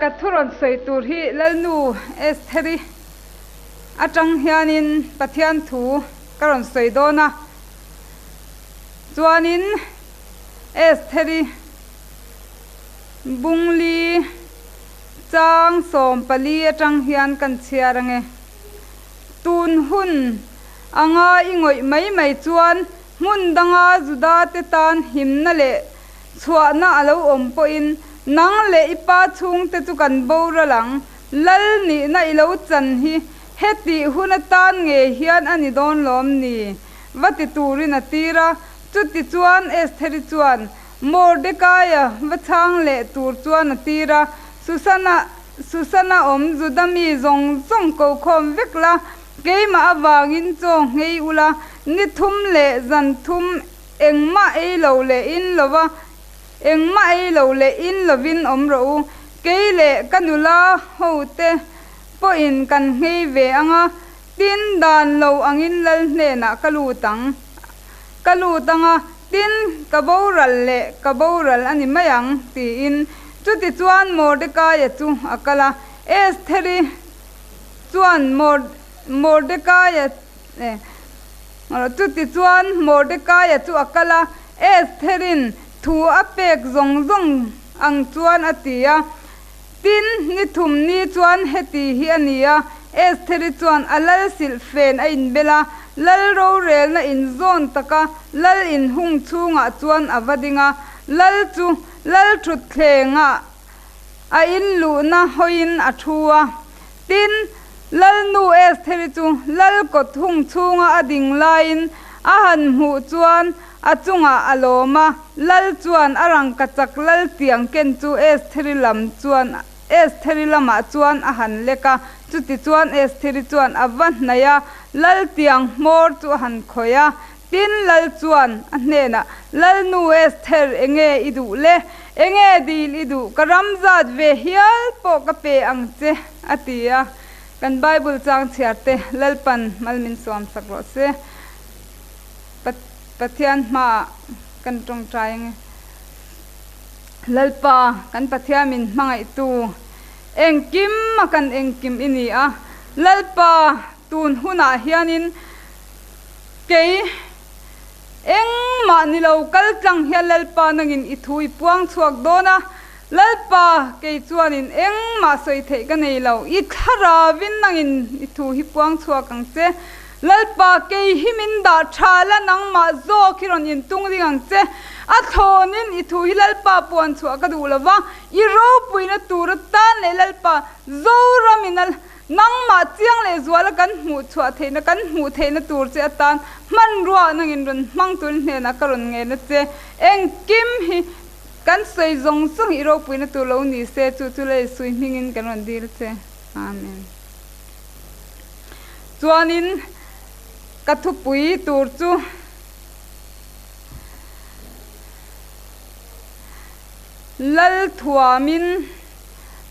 Ka thu rawn sawi tur hi Lalnu Estheri atang hianin Pathian thu ka rawn sawi dawn a, chuanin Estheri Bungli chang 14 atang hian kan chhiar ange. Tun hun anga i ngawih mai mai chuan hmun danga Juda te tan himna leh chhuahna a lo awm pawhin nang leh i pa chhungte chu kan boral ang. Lal nihna i lo chan hi hetih hun atan ngei hian a ni dawn lawm ni? Va ti turin a tir a. Chuti chuan Estheri chuan Mordekaia va chhang leh tur chuan a tir a, Susana, Susana awm Juda mi zawng zawng ko khawm vek la, keimah avangin chaw nghei ula, ni thum leh zan thum engmah ei lo leh in lova, engmah ei lo leh in lovin awm rawh u, kei leh ka nula hote pawhin kan nghei ve ang a, tin dan lo angin lal hnenah ka lut ang. Ka lut ang a, tin, ka boral leh ka boral a ni mai ang, tiin. Chutichuan Mordekaia chu a kal a, Estheri chuan Mordekaia Chutichuan Mordekaia chu a kal a, Estherin thu a pek zawng zawng ang chuan a ti a. Tin, ni thum ni chuan heti hi a ni a, Estheri chuan a lal silh fen a inbel a, lal rorelna inzawn taka lal inhung chhungah chuan a va ding a, lal chu lal thutthlengah a inluhna hawiin a thu a. Tin, lal nu Estheri chu lal kawt hung chhunga a ding laiin a han hmuh chuan A chungah a lawm a, lal chuan a rangkachak lal tiang ken chu Estheri lam chuan Estheri lamah chuan a han lek a. Chutichuan Estheri chuan a va hnaih a, lal tiang hmawr chu a han khawih a. Tin, lal chuan a hnenah, Lalnu Esther, enge i duh le? Enge dil i duh? Ka ram zat ve hial pawh ka pe ang che, a ti a. Kan Bible chang chhiar te Lalpan mal min suamsak rawh se. Pathian hmaah kan tawngtai ang e. Lalpa, kan Pathian min hmangaihtu, engkim a kan engkim i ni a. Lalpa, tun hunah hianin kei engmah ni lo kal tlang hian Lalpa nangin i thu i puang chhuak dawn a. Lalpa, kei chuanin engmah sawi theih ka nei lo, i thlaravin nangin i thu hi puang chhuak ang che. Lalpa, kei hi min dah tha la, nangmah zawk hi rawn intung ding ang che. A thlawnin i thu hi Lalpa puan chhuah ka duh lo va, i ropuina tur atan leh Lalpa, Zoramin a nangmah chiang leh zuala kan hmuh chhuah theihna, kan hmuh theihna tur che atan hmanrua nangin rawn hmang turin hnenah ka rawn ngen a che. Engkim hi kan sawi zawng zawng i ropuina tur lo ni se, chu chu lei sui hmingin kan rawn dil che. Amen. Chuanin ka thupui tur chu Lal thuamin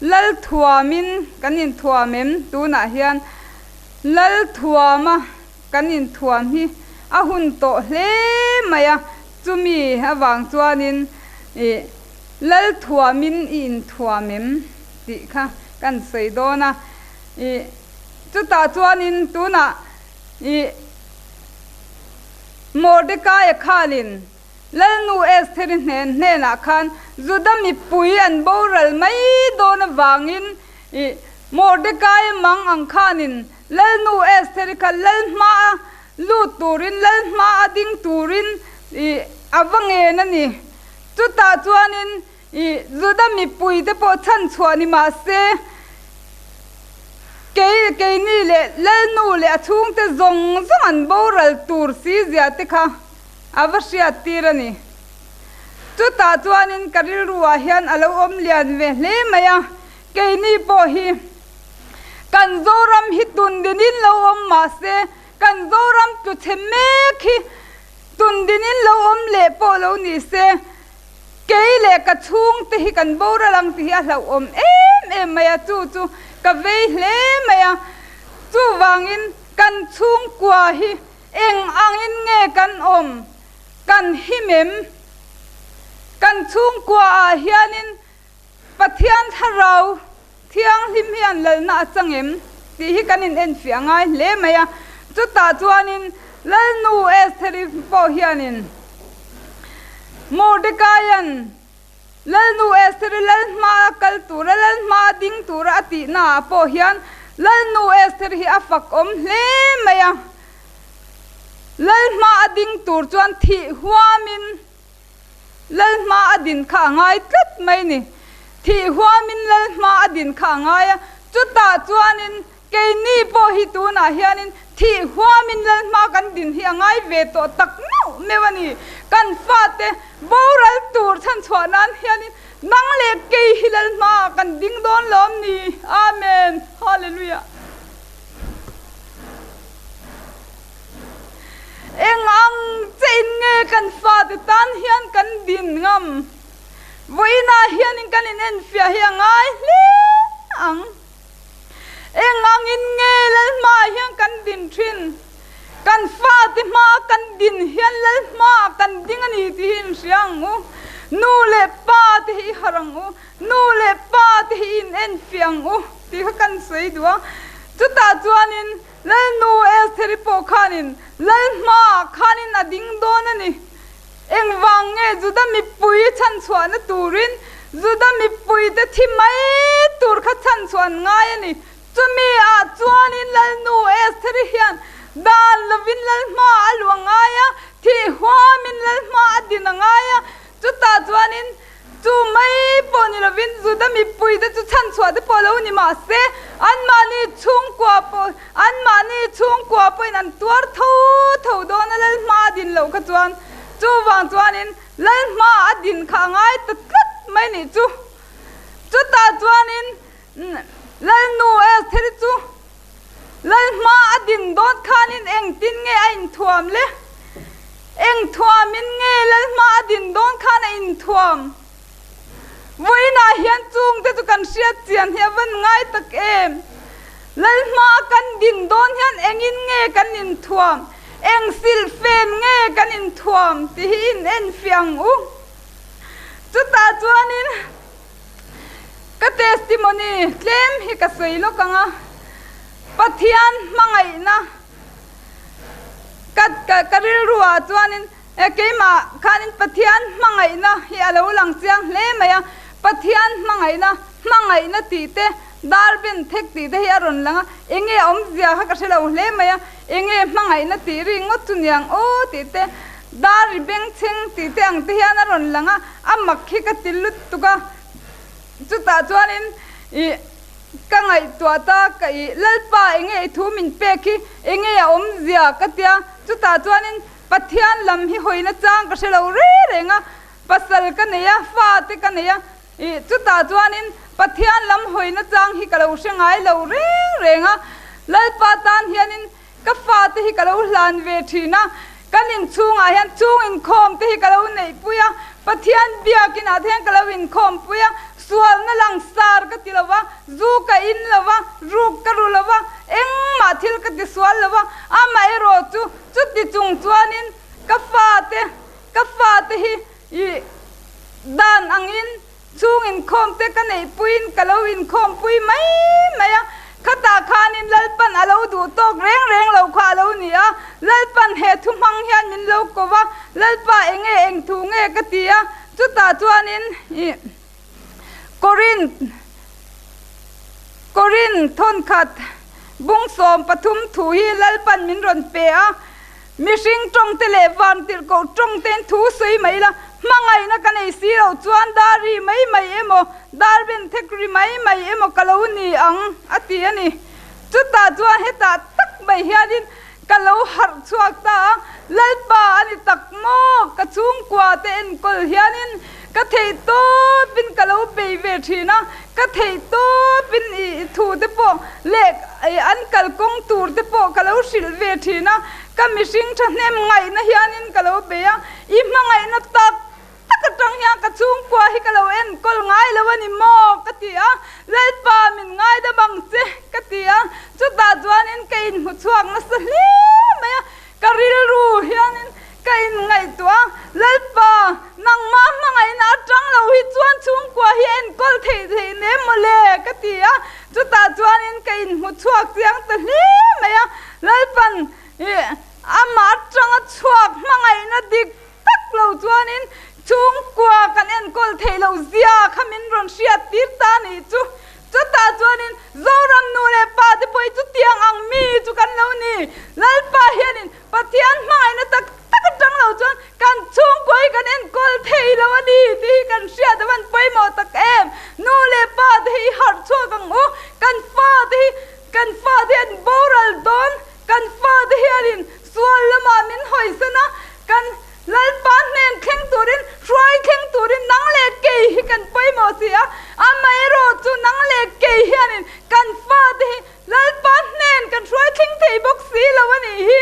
Lal thuamin kan inthuam em? Tunah hian Lal thuama kan inthuam hi a hun tawh hle mai a, chumi avang chuanin ih Lal thuamin i inthuam em tih kha kan sawi dawn a. Ih, chutah chuanin tunah ih Mordekaia khanin Lalnu Estheri hnen hnenah khan Juda mipui an boral mai dawn avangin ih Mordekaia mang ang khanin Lalnu Estheri kha lal hmaa lut turin, lal hmaa ding turin ih a va ngen a ni. Chutah chuanin I Juda mipuite pawh chhan chhuah ni mah se, kei keini leh Lalnu leh a chhungte zawng zawng an boral tur si zia te kha a va hriat tir a ni. Chutah chuanin ka rilruah hian a lo awm lian ve hle mai a, keini pawh hi kan Zoram hi tundinin lo awm mah se, kan Zoram tluchhe mek hi tundinin lo awm leh pawh lo ni se, Kei leh ka chhungte hi kan boral ang tih hi a hlauhawm em em mai a, chu chu ka vei hle mai a. Chuvangin kan chhungkua hi eng angin nge kan awm, kan him em? Kan chhungkua ah hianin Pathian thlarau. Thianghlim hian lalna a chang em? tih hi kan inenfiah ngai hle mai a. Chutah chuanin Lalnu Estheri pawh hianin Mordecaia'n Lalnu Estheri lal hmaa kal tura, lal hmaa ding tura a tihnaah pawh hian Lalnu Estheri hi a fakawm hle mai a. Lal hmaa a ding tur chuan thih huamin Lal hma a din kha a ngai tlat mai ni. Thih huamin lal hma a din kha a ngai a, chutah chuanin keini pawh hi tunah hianin thih huamin lal hma kan din hi a ngai ve tawh tak meuh meuh a ni. Kan fate boral tur chhan chhuah nan hianin nang leh kei hi lal hmaah kan ding dawn lawm ni. Amen. Hallelujah. Eng ang che in nge kan fate tan hian kan din ngam? Vawiinah hianin kan inenfiah hi a ngai hle ang. Eng angin nge Lalhmaah hian kan din thin? Kan fate hmaa kan din hian Lalhmaah kan ding a ni tih hi inhria ang u. Nu leh pa te hi i harh ang u. Nu leh pa te hi i inenfiah ang u tih kha kan sawi duh a. Chutah chuanin Lalnu Estheri pawh khanin Lal hmaah khanin a ding dawn a ni. Engvang nge Juda mipui chhanchhuahna turin Juda mipuite thi mai tur kha chhanchhuah an ngai a ni. Chumi ah chuanin Lalnu Estheri hian dan lovin Lal hmaah a luh a ngai a, thih huamin Lal hmaah a din a ngai a. Chutah chuanin Chu mai pawh ni lovin Juda mipuite chu chhanchhuah te pawh lo ni mah se, anmahni chhungkua pawh anmahni chhungkua pawhin an tuar tho tho dawn a, Lal hma a din loh kha chuan. Chuvang chuanin Lal hma a din kha a ngai ta tlat mai nih chu. Chutah chuanin Lalnu Estheri chu Lal hma a din dawt khanin engtin nge a inthuam le? Eng thuamin nge Lal hma a din dawn khan a inthuam? Vawiinah hian chungte chu kan hriat chian hi a van ngai tak em? Lal hma a kan din dawn hian engin nge kan inthuam? Eng silhfen nge kan inthuam tih hi in enfiah ang u. Chutah chuanin. Ka testimony tlem hi ka sawi lawk ang a, Pathian hmangaihna ka ka rilru ah chuanin keimah khanin Pathian hmangaihna hi a lo lang chiang hle mai a, Pathian hmangaihna, hmangaihna tih te, darben thek tih te hi a rawn lang a, enge awmzia kha ka hre lo hle mai a, enge hmangaihna tih ri ngawt chu niang aw tih te, dar ri bengchheng tih te ang te hian a rawn lang a, A mak hi ka ti lutuk a, chutah chuanin ih ka ngaihtuah ta ka ih Lalpa enge i thu min pek hi enge a awmzia ka tia, chutah chuanin Pathian lam hi hawina chang ka hre lo reng reng a, pasal ka nei a, fate ka nei a, ih chutah chuanin Pathian lam hawina chang hi ka lo hre ngai lo reng reng a, Lalpa tan hianin Ka fate hi ka lo hlan ve thin a, kan inchhungah hian chung inkhawm te hi ka lo neihpui a, Pathian biakinah te hian ka lo inkhawmpui a, sualna langsar ka ti lo va, zu ka in lo va, ruk ka ru lo va, engmah thil ka ti sual lo va, amaherawh chu chuti chung chuanin ka fate ka fate hi ih dan angin Chung inkhawm te ka neihpuiin ka lo inkhawmpui mai mai a, khatah khanin Lalpan a lo duh tawk reng reng lo kha a lo ni a, Lalpan he thu hmang hian min lo ko va, Lalpa enge eng thu nge ka ti a, chutah chuanin ih Korinth Korinth thawnkhat bung 13 thu hi Lalpan min rawn pe a, Mihring tawngte leh vantirhkoh tawngtein thu sawi mai la, hmangaihna ka nei si loh chuan dar ri mai mai emaw, dar ben thek ri mai mai emaw ka lo ni ang, a ti a ni. Chutah chuan hetah tak mai hianin ka lo harh chhuak ta a, Lalpa a ni tak maw? Ka chhungkua te enkawl hianin ka theih tawpin ka lo bei ve thin a, ka theih tawpin i thu te pawh leh an kalkawng tur te pawh ka lo hrilh ve thin a, ka mihring thahnem ngaihna hianin ka lo bei a, i hmangaihna tak tak atang hian ka chhungkua hi ka lo enkawl ngai lo a ni maw ka ti a, Lalpa min ngaidam ang che ka ti a, chutah chuanin ka inhmu chhuak nasa hle mai a, Ka rilru hianin ka inngaihtuah a, Lalpa, nangmah hmangaihna atang lo hi chuan chhungkua hi enkawl theih theih nem maw le? ka ti a. chuanin chhungkua kan enkawl theih loh zia kha min rawn hriat tir ta a nih chu. Chutah chuanin Zoram nu leh pa te pawh hi chutiang ang mi chu kan lo ni. Lalpa hianin Pathian hmangaihna tak tak atang lo chuan kan chhungkua hi kan enkawl thei lo a ni tih hi kan hriat a van pawimawh tak em. Nu leh pa te hi i harh chhuak ang u. Kan fa te hi kan fa te hi an boral dawn. Kan fa te hianin sual lamah min hawisan a, kan Lalpa hnen thleng turin, hruai thleng turin nang leh kei hi kan pawimawh si a, amaherawh chu nang leh kei hianin kan fate hi Lalpa hnen kan hruai thleng thei bawk si lo a nih hi,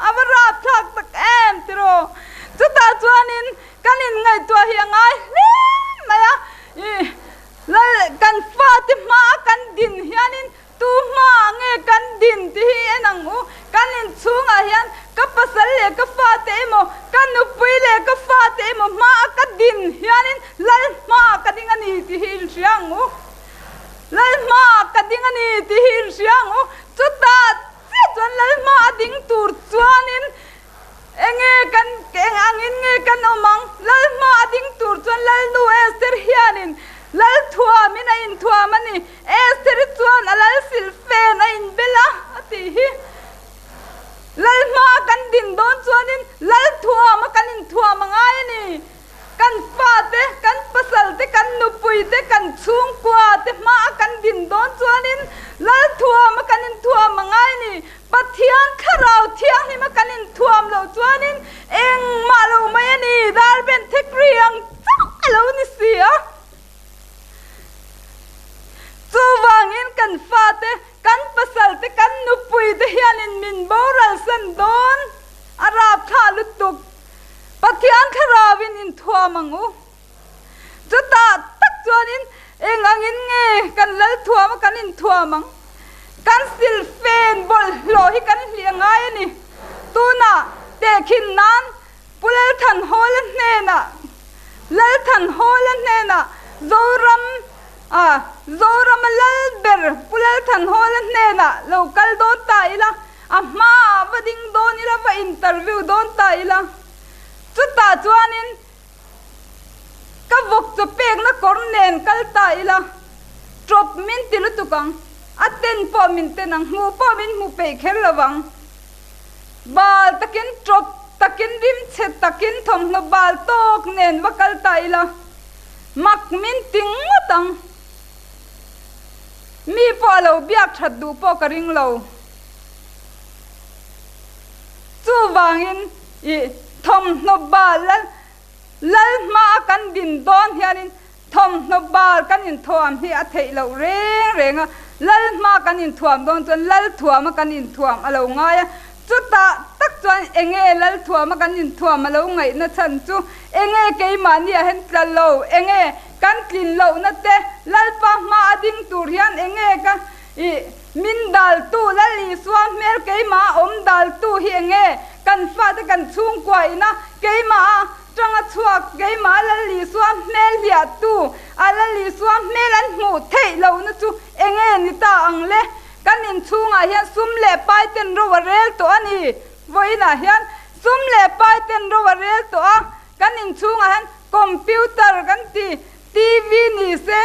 a va rapthlak tak em tiraw? Chutah chuanin kan inngaihtuah hi a ngai hle mai a, ih Lal kan fate hmaa kan din hianin Tu hmaah nge kan din tih hi en ang u. Kan inchhungah hian ka pasal leh ka fate emaw, ka nupui leh ka fate emaw hmaa ka din hianin Lal hmaah ka ding a ni tih hi inhria ang u. Lal hmaah ka ding a ni tih hi inhria ang u. Chutah chiah chuan Lal hmaa a ding tur chuanin enge kan eng angin nge kan awm ang? Lal hmaa a ding tur chuan Lalnu Esther hianin Lal thuamin a inthuam a ni. Esther-i chuan a lal silhfen a inbel a, a tih hi. Lal hmaa kan din dawn chuanin lal thuama kan inthuam a ngai a ni. Kan fate, kan pasalte, kan nupuite, kan chhungkuate hmaa kan din dawn chuanin lal thuama kan inthuam a ngai a ni. Pathian Thlarau Thianghlima kan inthuam loh chuanin engmah lo mai a ni, darben thekri ang chauh a lo ni si a. Chuvangin kan fate, kan pasalte, kan nupuite hianin min boralsan dawn a rapthlah lutuk. Pathian Thlarauin inthuam ang u. Chutah tak chuanin eng angin nge kan lal thuam a kan inthuam ang? Kan silfen bawlhhlawh hi kan hlih a ngai a ni. Tunah tehkhin nan Pu Lalthanhawla hnenah Lalthanhawla hnenah Zoram a Zorama lal ber Pu Lalthanhawla hnenah lo kal dawn ta ila, a hmaah va ding dawn ila, va interview dawn ta ila. Chutah chuanin Ka vawk chaw pekna kawr nen kal ta ila, ṭawp min ti lutuk ang, a ten pawh min ten ang, hmuh pawh min hmu peih kher lo vang. Bal takin ṭawp takin rimchhe takin thawmhnaw bal tawk nen va kal ta ila, mak min ti ngawt ang. Mi pawh a lo biak ṭhat duh pawh ka ring lo. Chuvangin i thawmhnaw bal la lal hmaa kan din dawn hianin thawmhnaw bal kan inthuam hi a theih loh reng reng a, lal hmaa kan inthuam dawn chuan lal thuama kan inthuam a lo ngai a, chutah tak chuan enge lal thuama kan inthuam a lo ngaihna chhan chu enge keimahni ah hian tla lo, enge kan tlin lohna te lalpa hma a ding tur hian enge ka i Min daltu Lal Isua hmel keimah a awm daltu hi enge? Kan fate kan chhungkua ina keimah a tanga chhuak keimah a Lal Isua hmel hliahtu a Lal Isua hmel an hmuh theih lohna chu enge ni ta ang le? Kan inchhungah hian sum leh pai ten ro a rel tawh a ni. Vawiinah hian sum leh pai ten ro a rel tawh a, kan inchhungah hian computer kan ti TV ni se,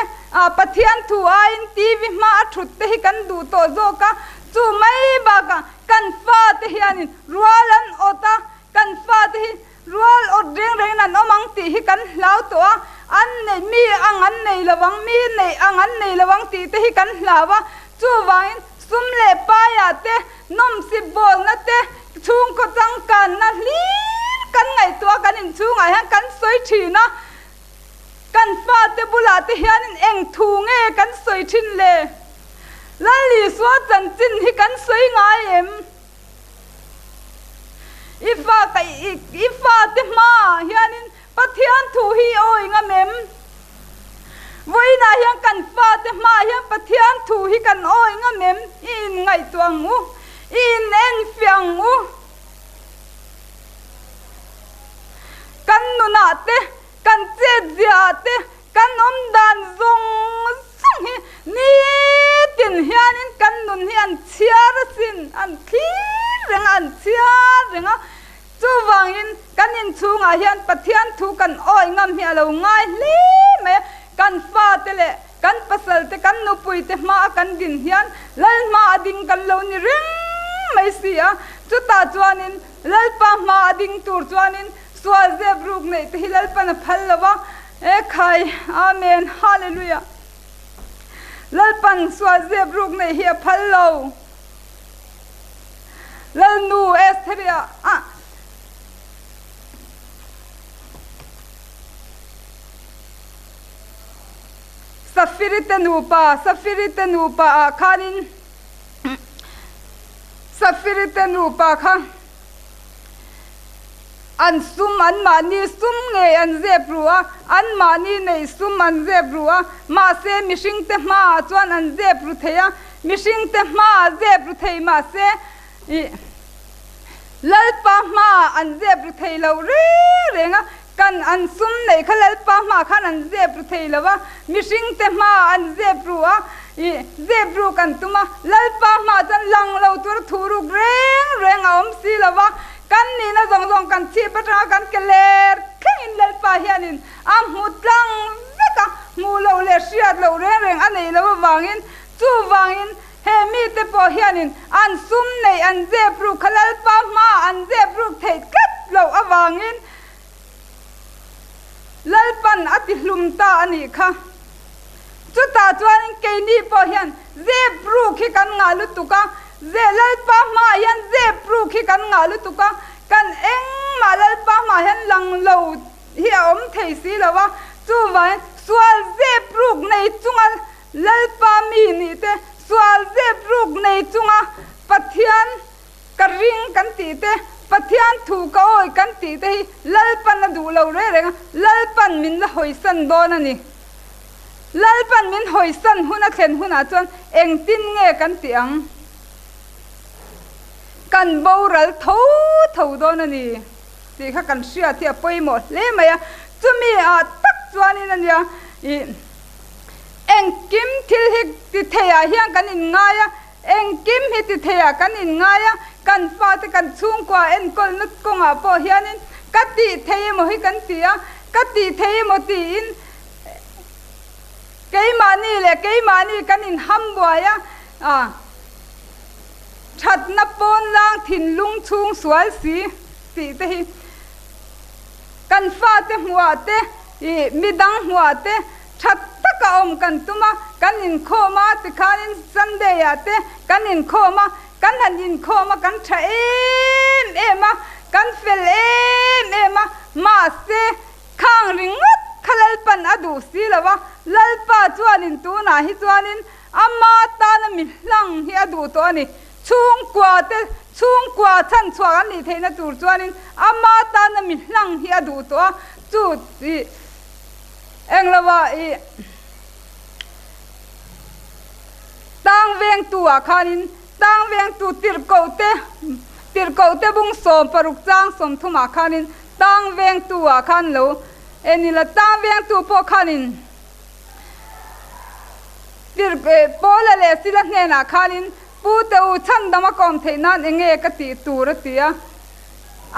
Pathian thu aiin TV hma a thut te hi kan duh tawh zawk a, chu mai bakah kan fate hianin rual an awt a, kan fate hi rual awt reng rengin an awm ang tih hi kan hlau tawh a, an neih mi ang an nei lo ang, mi neih ang an nei lo ang tih te hi kan hlau a, chuvangin sum leh paiah te, nawmsip bawlna te, chhungkaw changkanna hlir kan ngaihtuah a, kan inchhungah hian kan sawi thin a. Kan fate bulah te hianin eng thu nge kan sawi thin le? Lal Isua chanchin hi kan sawi ngai em? I fa ka i fate hmaah hianin Pathian thu hi i awi ngam em? Vawiinah hian kan fate hmaah hian Pathian thu hi kan awi ngam em? I inngaihtuah ang u, i inenfiah ang u. Kan nunah te, kan chetziaah te, kan awm dan zawng zawng hi nitin hianin kan nun hi an chhiar asin, an thlir reng a, an chhiar reng a. Chuvangin kan inchhungah hian Pathian thu kan. lo ngai hle mai a, kan fate leh kan pasalte, kan nupuite hmaa kan din hian Lal hma a ding kan lo ni reng mai si a, chutah chuanin Lalpa hma a ding tur chuanin sual zep ruk neih te hi Lalpan a phal lo va, E khai, Amen, Hallelujah! Lalpan sual zep ruk neih hi a phal lo. Lalnu Estheri a. Safiri te nupa, Safiri te nupa ah khanin Safiri te nupa kha an sum anmahni sum ngei an zep ru a, anmahni neih sum an zep ru a, mahse mihring te hmaah chuan an zep ru thei a, mihring te hmaah zep ru thei mahse ih Lalpa hmaah an zep ru thei lo reng reng a, kan an sum neih kha Lalpa hmaah khan an zep ru thei lo a, mihring te hmaah an zep ru a, ih zep ruk an tum a, Lalpa hmaah chuan lang lo tura thu ruk reng reng a awm si lo va, kan nihna zawng zawng kan chhip atanga kan ke ler thlengin Lalpa hianin a hmu tlang vek a, hmuh loh leh hriat loh reng reng a neih loh avangin chuvangin He mite pawh hianin an sum neih an zep ruk kha Lalpa hmaah an zep ruk theih tlat loh avangin Lalpan a ti hlum ta a nih kha. Chutah chuanin keini pawh hian zep ruk hi kan ngah lutuk a, ze Lalpa hmaah hian zep ruk hi kan ngah lutuk a, kan engmah Lalpa hmaah hian lang lo hi a awm thei si lo a, chuvangin sual zep ruk nei chunga Lalpa mi nih te, sual zep ruk nei chunga Pathian ka ring kan tih te, Pathian thu ka awi kan tih te hi Lalpan a duh lo reng reng a, Lalpan min la hawisan dawn a ni. Lalpan min hawisan hun a thlen hunah chuan engtin nge kan tih ang? Kan boral tho tho dawn a ni tih kha kan hriat hi a pawimawh hle mai a, chumi ah tak chuanin a nia ih. Engkim thil hi ti theiah hian kan inngai a, engkim hi ti theiah kan inngai a, kan fate kan chhungkua enkawlna kawngah pawh hianin ka tih thei emaw hi kan ti a, ka tih thei emaw tiin keimahni leh keimahni kan inham buai a, thatna pawnlang thinlung chhung sual si tih te hi kan fate hmuhah te Ih, midang hmuah te tha taka awm kan tum a, kan inkhawm a, tikhanin Sunday ah te kan inkhawm a, kan han inkhawm a, kan tha em em a, kan fel em em a, mahse khang ringawt kha Lalpan a duh si lo a, Lalpa chuanin tunah hi chuanin ama tana mi hlang hi a duh tawh a ni. Chhungkua te, chhungkua chhanchhuak an nih theihna tur chuanin ama tana mi hlang hi a duh tawh a, chu ih englo ah ih tang vengtu ah khanin tang vengtu tirhkoh te tirhkoh te bung 16 chang 30 ah khanin tang vengtu ah khan lo en ila tang vengtu pawh khanin Tirhpawla leh Sila hnenah khanin, Pu te u, chhandam a kawm theih nan eng nge ka tih tur? a ti a.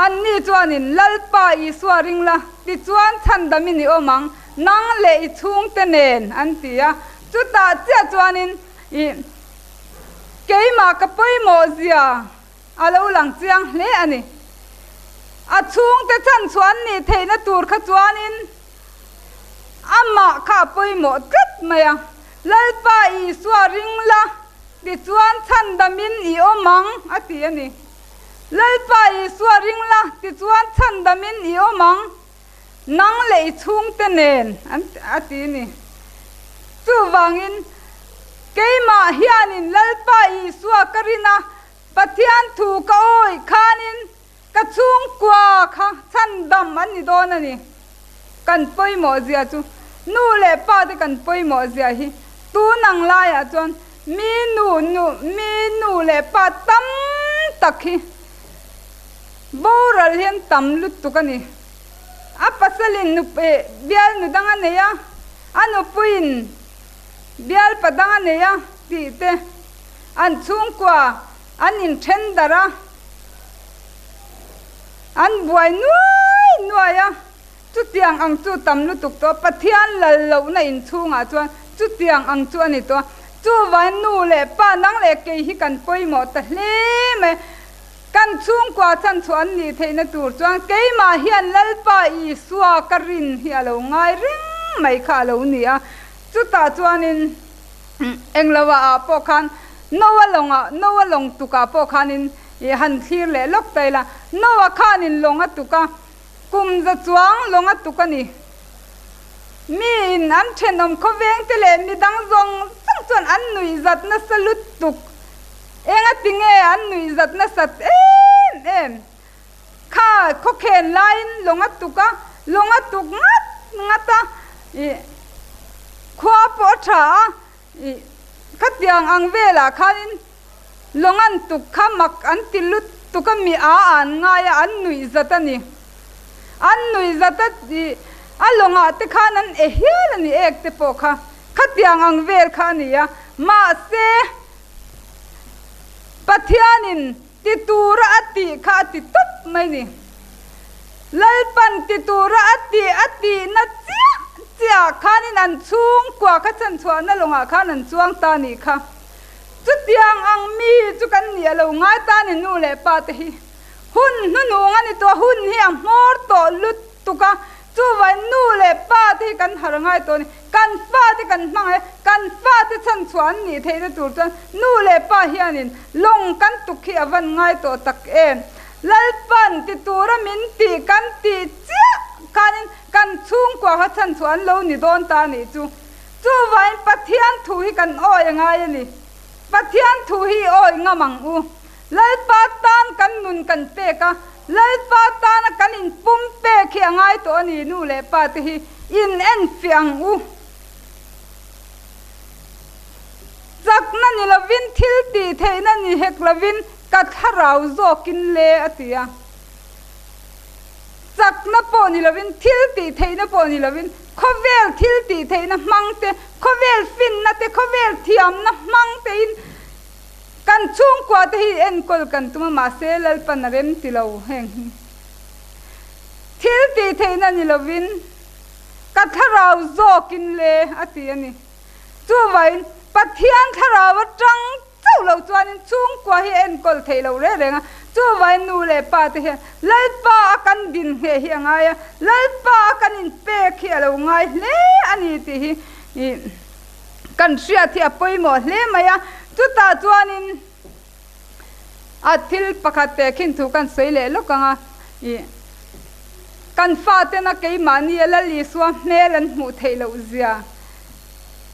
Anni chuanin, Lalpa Isua ring la, tichuan chhandamin i awm ang, nang leh i chhungte nen, an ti a. Chutah chiah chuanin, Ih, keimah ka pawimawh zia a lo lang chiang hle a ni. A chhungte chhanchhuah an nih theihna tur kha chuanin, Amah kha a pawimawh tlat mai a, Lalpa Isua ring la, tichuan chhandamin i awm ang, a ti a ni. Lalpa Isua ring la, tichuan chhandamin i awm ang, nang leh i chhungte nen, a ti a ni. Chuvangin, keimah hianin Lalpa Isua ka rin a, Pathian thu ka awih khanin, Ka chhungkua kha chhandam an ni dawn a ni. Kan pawimawh zia chu nu leh pa te kan pawimawh zia hi tun ang laiah chuan mi nu nu mi nu leh pa tam tak hi boral hian tam lutuk a ni. A pasalin nu bial nu dang a nei a, a nupuiin bial pa dang a nei a tih te an chhungkua an inthen darh a. An buai nuai nuai a. Chutiang ang chu tam lutuk tawh a, Pathian lal lohna inchhungah chuan chutiang ang chu a ni tawh a. Chuvain nu leh pa nang leh kei hi kan pawimawh ta hle mai. Kan chhungkua chhanchhuah an nih theihna tur chuan keimah hian Lalpa Isua ka rin hi a lo ngai reng mai kha a lo ni a. Chutah chuanin engloah ah pawh khan Noa lawngah, Noa lawng tukah pawh khanin i han thlir leh lawk ta ila. Noa khanin lawng a tuk a, kum za chuang lawng a tuk a ni. Miin an thenawm khawveng te leh midang zawng zawng chuan an nuihzat nasa lutuk. Engati nge an nuihzat nasat em em? Kha khawkhen laiin lawng a tuk a, lawng a tuk ngat ngat a, ih khua pawh a tha a, ih khatiang ang velah khanin lawng an tuk kha mak an ti lutuk a, mi a an ngai a, an nuihzat a ni. An nuihzat a, ih a lawngah te khan an e hial a ni ek te pawh kha, khatiang ang vel kha a ni a, mahse Pathianin Ti tura a tih kha a ti tawp mai ni. Lalpan ti tura a tih a tihna chiah chiah khanin an chhungkua kha chhanchhuahna lawngah khan an chuang ta nih kha. Chutiang ang mi chu kan nih a lo ngai ta ni nu leh pa te hi. Hun hnuhnung a ni tawh, hun hi a hmawr tawh lutuk a, Chuvai nu leh pa te hi kan har ngai tawh a ni. Kan fa te kan hmangaih a, kan fa te chhanchhuah an nih theihna tur chuan nu leh pa hianin lawng kan tuk hi a van ngai tawh tak em. Lalpan ti tura min tih kan tih chiah khanin kan chhungkua kha chhanchhuah an lo ni dawn ta a nih chu. Chuvaiin Pathian thu hi kan awi a ngai a ni. Pathian thu hi i awi ngam ang u. Lalpa tan kan nun kan pek a, Lalpa tana kan inpum pek hi a ngai tawh a ni, nu leh pa te hi in enfiah ang u. Chakna ni lovin, thil tih theihna ni hek lovin ka thlarau zawkin le a ti a. Chakna pawh ni lovin, thil tih theihna pawh ni lovin, khawvel thil tih theihna hmang te, khawvel finna te, khawvel thiamna hmang tein, Kan chhungkua te hi enkawl kan tum a, mahse Lalpan a rem ti lo heng hi. Thil tih theihna ni lovin ka thlarau zawkin le a ti a ni. Chuvangin Pathian thlarau atang chauh lo chuanin chhungkua hi enkawl theih loh reng reng a. Chuvangin nu leh pa te hian Lalpa a kan din ngheh hi a ngai a, Lalpa a kan inpek hi a lo ngai hle a ni tih hi Kan hriat hi a pawimawh hle mai a, chutah chuanin a thil pakhat teh khin thu kan sawi leh lawk ang a, ih kan fatena keimahni a Lal Isua hmel an hmuh theih loh zia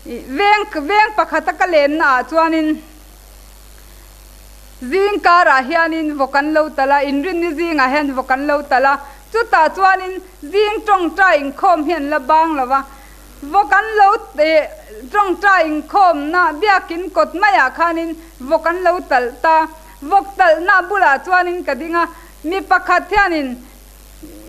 ih veng veng pakhata ka lenna ah chuanin zing karah hianin vawk an lo talh a, inrinni zingah hian vawk an lo talh a, chutah chuanin zing tawngtai inkhawm hi an la bang lo va. Vawk an lo tawngtai inkhawmna biakin kawt maiah khanin vawk an lo talh ta. Vawk talhna bulah chuanin ka ding a, mi pakhat hianin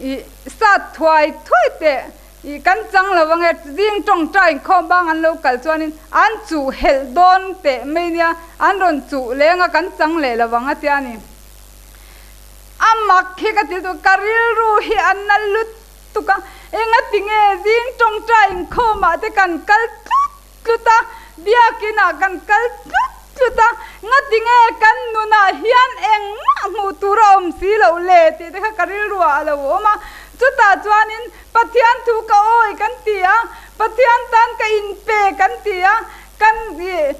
ih sat thuai thuai teh ih kan chang lo ang e, zing tawngtai inkhawm bang an lo kal chuanin an chuh helh dawn teh mai nia, an rawn chuh leng a kan chang leh lo ang a tia ni. A mak hi ka ti chu ka rilru hi a na lut tuk a, engati nge zing tawngtai inkhawmah te kan kal tlut tlut a, biakinah kan kal tlut tlut a, ngati nge kan nunah hian engmah hmuh tur a awm si loh le tih te kha ka rilruah a lo awm a, chutah chuanin Pathian thu ka awi kan ti a, Pathian tan ka inpe kan ti a, kan ih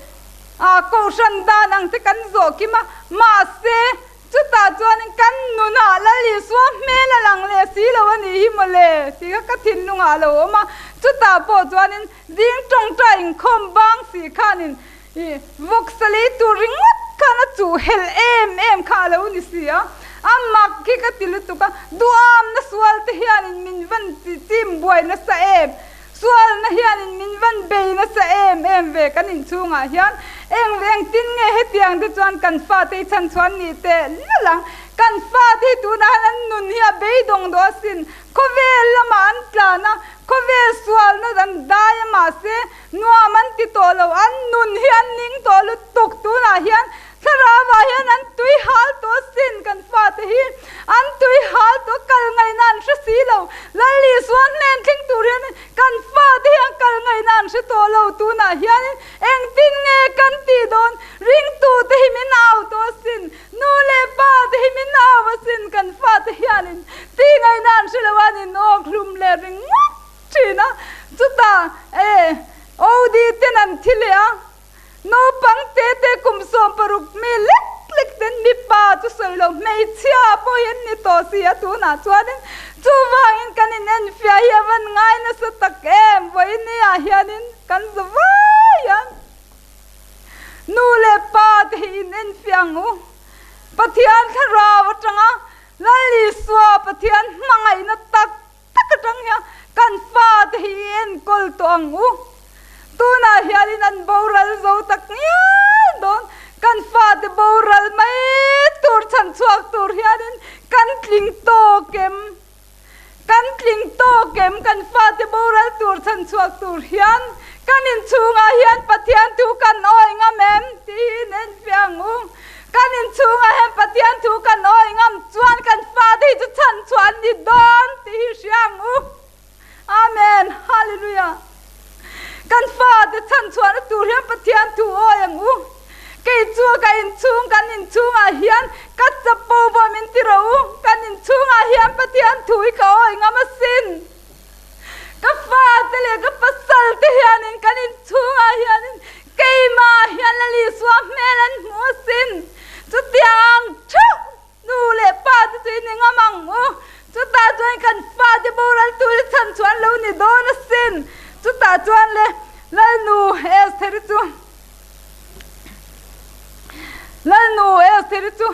kohhran dan ang te kan zawh kim a, mahse Chutah chuanin kan nunah Lal Isua hmel a lang leh si lo a nih hi mawle tih kha ka thinlungah a lo awm a. Chutah pawh chuanin zing tawngtai inkhawm bang si khanin ih vawksa lei tur ringawt khan a chuh helh em em kha a lo ni si a. A mak hi ka ti lutuk a, duhamna sual te hianin min van chim buai nasa em. Sualna hianin min van bei nasa em em ve kan inchhungah hian eng engtin nge hetiang te chuan kan fate hi chhanchhuan nih teh lul ang. Kan fate hi tunah hian an nun hi a beidawng dawh asin. Khawvel lamah an tlan a, khawvel sualna an dai a mahse nuam an ti tawh lo, an nun hi an ning tawh lutuk tunah hian thlarauah hian an tui hal tawh asin kan fate hi an tui hal tawh kal ngaihna an hre si lo. Lal Isua. Chutah e OD ten an thi leh a, naupang te te kum 16 mi lek lek ten mipa chu sawi lo hmeichhia pawh hi an ni tawh si a tunah chuanin chuvangin kan in enfiah hi a van ngai nasa tak em vawiin ah hianin kan za vai a. Nu leh pa te hi in enfiah ang u. Pathian thlarau atanga Lal Isua Pathian hmangaihna tak tak atang hian kan fate hi i enkawl tawh ang u. Tunah hianin an boral zo tak ngial dawn. Kan fate boral mai tur chhan chhuak tur hianin kan tling tawk em? Kan tling tawk em? Kan fate boral tur chhan chhuak tur hian kan inchhungah hian Pathian thu kan awi ngam em? Tiin enfiah ang u. Kan inchhungah hian Pathian thu kan awi ngam chuan kan fate hi chu chhan chhuah an ni dawn tih hi hria ang u. Amen. Hallelujah. Kan fate chhan chhuahna tur hian Pathian thu awi ang u. Kei chu ka inchhung kan inchhungah hian ka chapo pawh min ti rawh u. Kan inchhungah hian Pathian thu hi ka awi ngam asin. Ka fate leh ka pasal te hianin kan inchhungah hianin keimah hian Lal Isua hmel an hmu asin. Chutiang theuh nu leh pa te chu in i ngam ang u. Chutah chuan kan fate boral tur i chhan chuan lo ni dawn asin. Chutah chuan le Lalnu Estheri chu Lalnu Estheri chu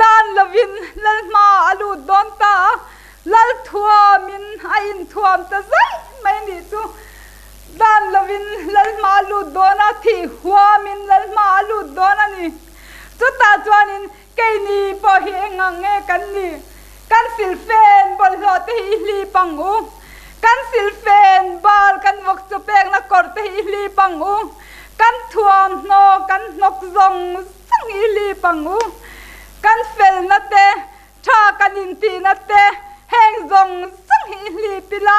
dan lovin Lalhma a lut dawn ta a. Lal thuamin a inthuam ta zaih mai nih chu. Dan lovin lal hma a lut dawn a, thih huamin lal hma a lut dawn a ni. Chutah chuanin keini pawh hi eng ang nge kan ni? Kan silfen bawlhhlawh te hi i hlip ang u. Kan silfen bal kan vawk chaw pekna kawr te hi i hlip ang u. Kan thuamhnaw kan hnawk zawng zawng hi i hlip ang u. Kan felna te Tha kan intihna te heng zawng zawng hi i hlip ila,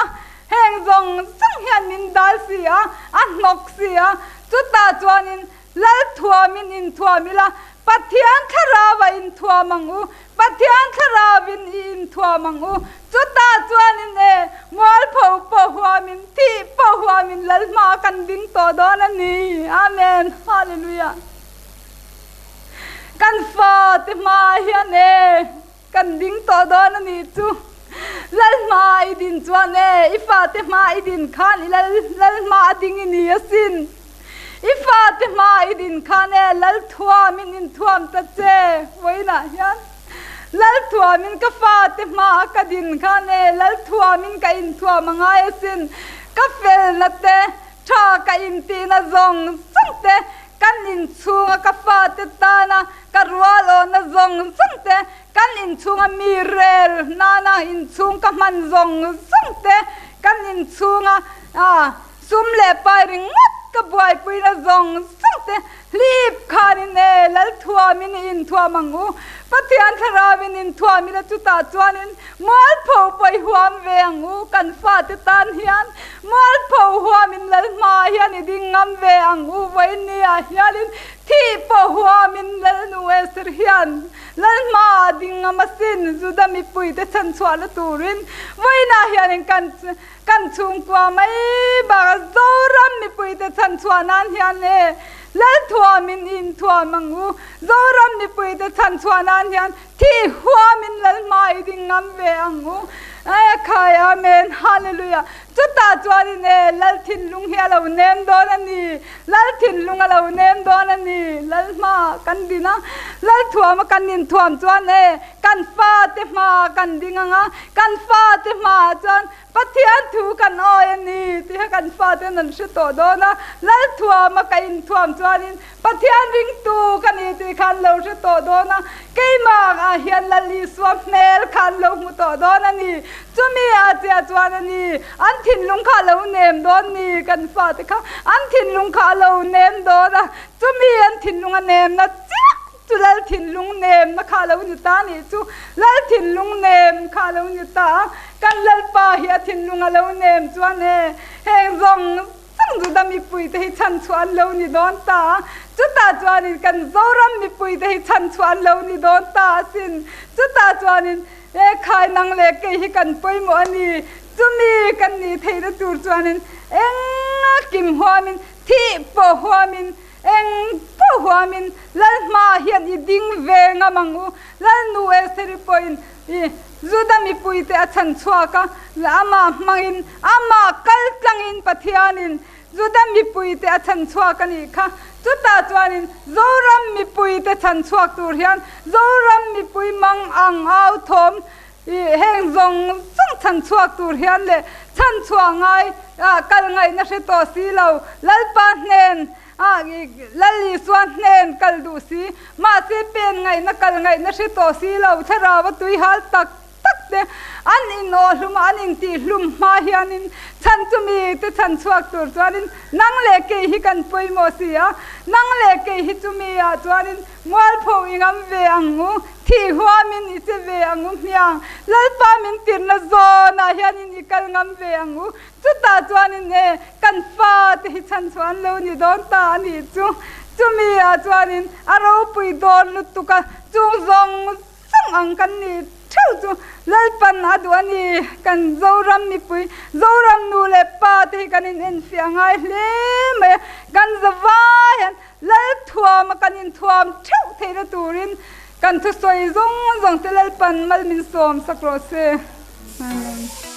heng zawng zawng hian min dal si a, a hnawk si a, chutah chuanin Lal thuamin inthuam ila, Pathian thlarau a inthuam ang u, Pathian thlarauin i inthuam ang u, chutah chuanin e, mualpho pawh huamin, thih pawh huamin Lal hma kan ding tawh dawn a ni. Amen. Hallelujah. Kan fate hmaah hian e, kan ding tawh dawn a nih chu. Lal hma i din chuan e, i fate hma i din khan i lal lal hma a ding i ni asin. I fate hma i din khan e, lal thuamin inthuam ta che vawiinah hian. Lal thuamin ka fate hma a ka din khan e, lal thuamin ka inthuam a ngai asin. Ka felna te, tha ka intihna zawng zawng te, Kan inchhunga ka fate tana ka rual awhna zawng zawng te, kan inchhunga mi rel nana inchhung ka hman zawng zawng te, kan inchhunga sum leh pai ringawt ka buaipuina zawng zawng te hlip khanin e Lalthuamin i inthuam ang u. Pathian Thlarauin inthuam ila chutah chuanin Mualpho pawh i huam ve ang u, kan fate tan hian mualpho huamin Lalhma hian i ding ngam ve ang u, vawinia hianin thih pawh huamin Lalnu Esther hian Lalhma a ding ngam asin, Juda mipuite chhanchhuahna turin vawiinah hianin kan kan chhungkua mai bakah Zoram mipuite chhanchhuah nan hian e Lalthuamin i inthuam ang u, Zoram mipuite chhanchhuah nan hian Thih huamin Lalhma i ding ngam ve ang u. E khai Amen Hallelujah. Chutah chuanin e Lal thinlung hi a lo nem dawn a ni. Lal thinlung a lo nem dawn a ni. Lalhma kan din a, Lal thuama kan inthuam chuan e kan fate hma kan ding ang a, kan fate hmaah chuan Pathian thu kan awi a ni tih kha kan faten an hre tawh dawn a, Lal thuama ka inthuam chuanin Pathian ringtu ka ni tih kha an lo hre tawh dawn a, keimah ah hian Lal Isua hmel kha an lo hmu tawh dawn a ni. Chumi ah chiah chuan a ni, an thinlung kha a lo nem dawn ni, kan fate kha an thinlung kha a lo nem dawn a, chumi an thinlung a nemna chiah chu Lal thinlung nemna kha a lo ni ta nih chu, Lal thinlung nem kha a lo ni ta a, kan Lalpa hi a thinlung a lo nem chuan e, heng zawng Chang Juda mipuite hi chhanchhuah an lo ni dawn ta a, chutah chuanin kan Zoram mipuite hi chhanchhuah an lo ni dawn ta asin. Chutah chuanin, E khai nang leh kei hi kan pawimawh a ni. Chumi kan nih theihna tur chuanin eng kim huamin, thih pawh huamin, eng pawh huamin Lal hmaah hian i ding ve ngam ang u. Lal nu Estheri pawhin i Juda mipuite a chhan chhuak a, amah hmangin, amah kal tlangin Pathianin Juda mipuite a chhan chhuak a nih kha. Chutah chuanin Zoram mipuite chhan chhuak tur hian Zoram mipui mang ang au thawm i heng zawng zawng chhan chhuak tur hian leh chhan chhuah ngai ah kal ngaihna hre tawh si lo Lalpa hnen ah i Lal Isua hnen kal duh si mahse pen ngaihna kal ngaihna hre tawh si lo thlarau a tui hal tak tak te an inawh hlum a, an intih hlum hma hianin chhan chu mite chhan chhuak tur chuanin nang leh kei hi kan pawimawh si a, nang leh kei hi chumi ah chuanin mualpho i ngam ve ang u, thih huamin i che ve ang u hmiang, Lalpa min tirna zawnah hianin i kal ngam ve ang u, chutah chuanin e kan fate hi chhan chhuah an lo ni dawn ta a nih chu, chumi ah chuanin a ropui dawn lutuk a, chung zawng Chang ang kan nih theuh chu Lalpan a duh a ni. Kan Zoram mipui, Zoram nu leh pa te hi kan in enfiah ngai hle mai a. Kan zavai hian Lalthuama kan inthuam theuh theihna turin kan thusawi zawng zawng te Lalpan mal min sawm sak rawh se. Amen.